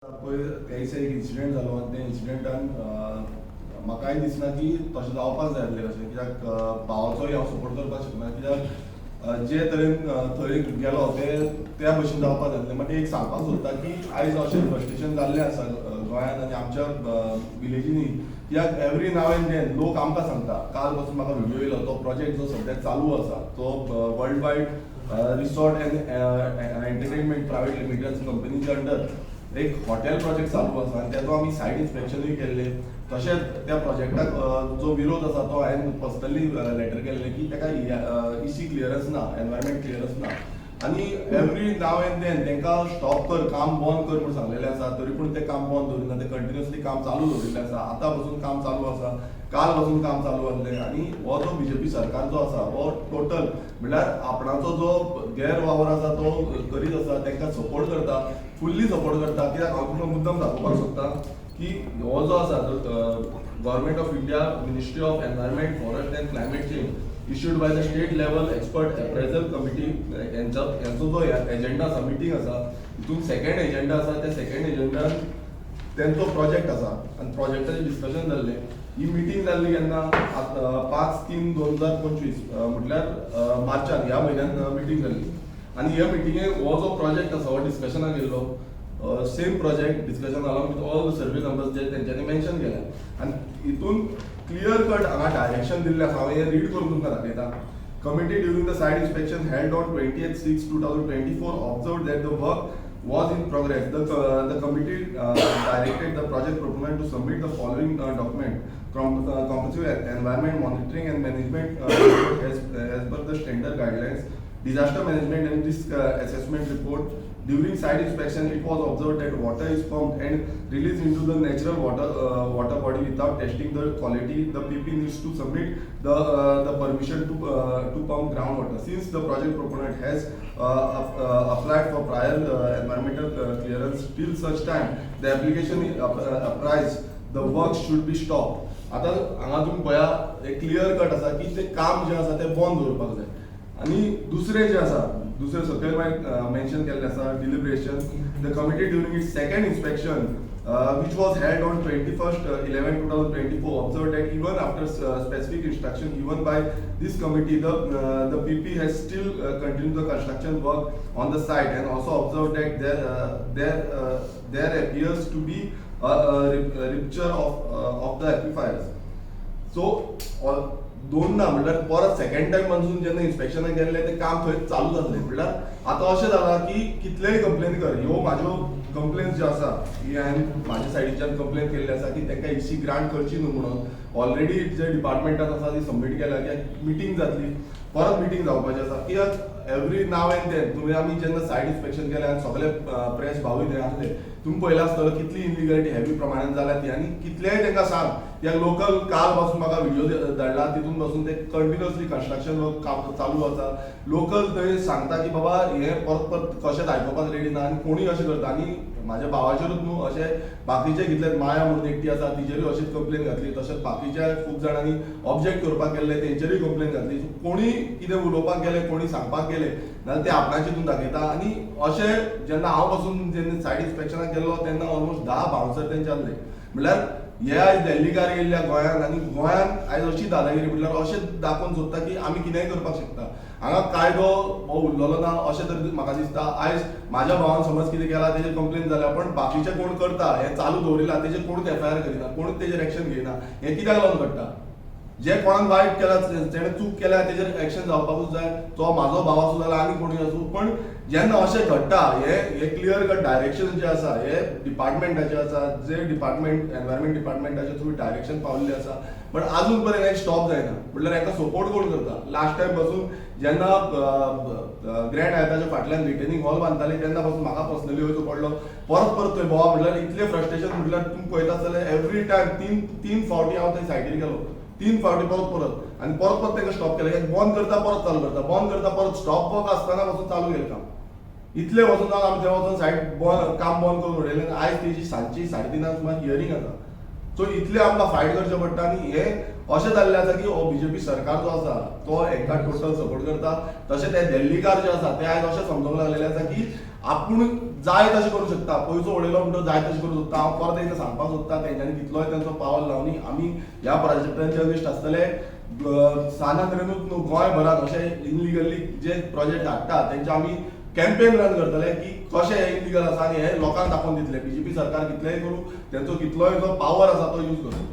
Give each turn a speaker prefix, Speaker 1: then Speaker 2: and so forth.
Speaker 1: पयर त्या दिसा एक इन्सिडंट जालो आनी त्या इन्सिडंटान म्हाकाय दिसना की तशें जावपाक जाय आसलें कशें, कित्याक भावाचोय हांव सपोर्ट करपाक शकना, कित्याक जे तरेन थंय गेलो ते त्या भशेन जावपाक जाय आसलें. मागीर एक सांगपाक सोदता की आयज अशें फ्रस्ट्रेशन जाल्लें आसा गोंयांत आनी आमच्या विलेजींनी, कित्याक एवरी now and then लोक आमकां सांगता. काल पासून म्हाका व्हिडियो येयलो, तो प्रोजेक्ट जो सद्याक चालू आसा तो world wide resort and entertainment private limited कंपनीच्या अंडर एक हॉटेल प्रोजेक्ट चालू आसा आनी तेजो आमी सायट इन्स्पेक्शनूय केल्लें. तशेंच त्या प्रोजेक्टाक जो विरोध आसा तो हांवें पर्सनली लेटर केल्लें की ताका इसी क्लियरन्स ना, एनवायरमेंट क्लियरन्स ना आनी एवरी now and then तांकां स्टॉप कर, काम बंद कर म्हूण सांगलेलें आसा, तरी पूण तें काम बंद दवरिना, तें कंटिन्युअसली काम चालू दवरिल्लें आसा. आतां पसून काम चालू आसा, काल पासून काम चालू आसलें. आनी हो जो बीजेपी सरकार जो आसा हो टोटल म्हणल्यार आपणाचो जो गैरवावर आसा तो करीत आसा, तांकां सपोर्ट करता, फुल्ली सपोर्ट करता. कित्याक हांव तुमकां मुद्दम दाखोवपाक सोदता की हो जो आसा Government of India, Ministry of Environment, Forest and Climate Change, issued by the State Level Expert Appraisal Committee, यांचो जो एजेंडा आसा, मिटींग आसा, हितून सेकंड एजेंडा आसा. त्या सेकंड एजेंडान तेंचो प्रोजेक्ट आसा आनी प्रोजेक्टाचें डिस्कशन जाल्लें. ही मिटींग जाल्ली केन्ना? 5/3/2025, म्हटल्यार मार्चान, ह्या म्हयन्यान मिटींग जाल्ली. आनी ह्या मिटिंगेक हो जो प्रोजेक्ट आसा हो डिस्कशनाक येयल्लो. Same project discussion along with all the survey numbers जे तेंच्यांनी मेन्शन केल्या आनी हितून क्लियर कट हांगा डायरेक्शन दिल्लें आसा. हांव हें रीड करून तुमकां दाखयता. Committee, during the site inspection held on 28/6/2024, observed that the work was in progress. The committee directed the project proponent to submit the following document: Comprehensive environment monitoring and management report as per the standard guidelines, disaster management and risk assessment report. During site inspection, it was observed that water is pumped and released into the natural water body without testing the quality. The PP needs to submit the permission to pump groundwater. Since the project proponent has applied for prior environmental clearance, till such time the application is apprised, the work should be stopped. आता हांगा तुमी पळया, एक clear cut आसा की तें काम जें आसा तें बंद दवरपाक जाय. आनी दुसरें जें आसा, दुसरें सकयल मागीर मेन्शन केल्लें आसा, deliberation: the committee, during its second inspection, which was held on 21st 11 2024, observed that even after specific instruction given by this committee, the PP has still continued the construction work on the site, and also observed that there appears to be a rupture of the aquifers. So दोनदा म्हणल्यार परत second time पासून जेन्ना इन्स्पेक्शनाक गेल्ले तें काम थंय चालू जातलें. म्हणल्यार आतां अशें जालां की कितलेय कंप्लेन कर, ह्यो म्हाज्यो कंप्लेन ज्यो आसा ही हांवें म्हाज्या सायडीच्यान कंप्लेन केल्ली आसा की तांकां इसी ग्रांट करची न्हू म्हणून. ऑलरेडी जे डिपार्टमेंटान आसा ती सबमीट केल्या की मिटींग जातली, परत मिटींग जावपाची आसा. कित्याक एवरी now and then तुमी आमी जेन्ना सायट इन्स्पेक्शन केलें आनी सगळे प्रेस भावूय थंय आसले, तुमी पळयलां आसतलो कितली इलिगलिटी हेवी प्रमाणान जाल्या ती. आनी कितलेय तांकां सांग, कित्याक लोकल काल पासून म्हाका व्हिडिओ धाडला, तितून पासून ते कंटिन्युअसली कन्स्ट्रक्शन वर्क काम चालू आसा. लोकल थंय सांगता की बाबा हे परत परत कशेंच आयकुपाक रेडी ना आनी कोणूय अशें करता. आनी म्हाज्या भावाचेरूच न्हू, अशें बाकीचे कितले, माया म्हणून एकटी आसा, तिजेरूय अशीच कंप्लेन घातली. तशेंच बाकीच्या खूब जाणांनी ऑब्जेक्ट करपाक गेल्ले, तेंचेरूय कंप्लेन घातली. सो कोणी कितें उलोवपाक गेले, कोणी सांगपाक गेले जाल्यार ते आपणाचे हितून दाखयता. आनी अशें जेन्ना हांव पासून जेन्ना सायट इन्स्पेक्शनाक गेल्लो तेन्ना ऑलमोस्ट 10 बाउन्सर तेंचे आसले. म्हणल्यार हे आयज दिल्लीकार येयल्ल्या गोंयांत आनी गोंयांत आयज अशी दादागिरी, म्हटल्यार अशें दाखोवन सोदता की आमी कितेंय करपाक शकता. हांगा कायदो हो उरलेलो ना अशें तरी म्हाका दिसता. आयज म्हाज्या भावान समज कितें केलां, तेजेर कंप्लेन जाल्या, पण बाकीचे कोण करता हें चालू दवरिलां, तेजेर कोणूच एफआयआर करिना, कोणूच तेजेर एक्शन घेयना. हें कित्याक लागून घडटा? जे कोणाक वायट केला, तेणें चूक केल्या, तेजेर एक्शन जावपाकूच जाय, तो म्हाजो भाव आसूं जाल्यार आनी कोणूय आसूं. पण जेन्ना अशें घडटा, हे हे क्लियर कट डायरेक्शन जे आसा हे डिपार्टमेंटाचे आसा, जे डिपार्टमेंट एनवायरमेंट डिपार्टमेंटाचे थ्रू डायरेक्शन पावल्ले आसा, पण अजून पर्यंत हें स्टॉप जायना. म्हणल्यार हेका सपोर्ट कोण करता? लास्ट टायम पासून जेन्ना ग्रँड हयाताच्या फाटल्यान रिटेनिंग हॉल बांदताले तेन्ना पासून म्हाका पर्सनली वयचो पडलो परत परत थंय भोंवप. म्हणल्यार इतलें फ्रस्ट्रेशन, म्हटल्यार तुमी पळयता जाल्यार एवरी टायम तीन तीन फावटी हांव थंय सायटीर गेलो, तीन फावटी परत परत आनी परत परत तांकां स्टॉप केलें. कित्याक बंद करता, परत चालू करता, बंद करता, परत स्टॉप वर्क आसतना पासून चालू केलें काम. इतले वचून जावन आमी थंय वचून सायट बंद, काम बंद करून उडयलें आनी आयज तेजी सांजची 3:30 सुमार हियरींग आसा. सो इतलें आमकां फायट करचें पडटा. आनी हें अशें जाल्लें आसा की हो बीजेपी सरकार जो आसा तो हेंकां टोटल सपोर्ट करता. तशें ते दिल्लीकार जे आसा ते आयज अशें समजूंक लागलेले आसा की आपूण जाय तशें करूं शकता. पयसो उडयलो म्हणटो जाय तशें करूं शकता. हांव परत एकदां सांगपाक सोदता, तेंच्यांनी कितलोय तेंचो पावर लावनी, आमी ह्या प्रोजेक्टांचे अगेन्स्ट आसतले. सान आंद्रेनूच न्हू, गोंयभरात अशे इनलिगली जे प्रोजेक्ट हाडटा तेंचे आमी कॅम्पेन रन करतले की कशें हे इलिगल आसा आनी हे लोकांक दाखोवन दितले. बीजेपी सरकार कितलेंय करूं, तेंचो कितलोय जो पावर आसा तो यूज करूं.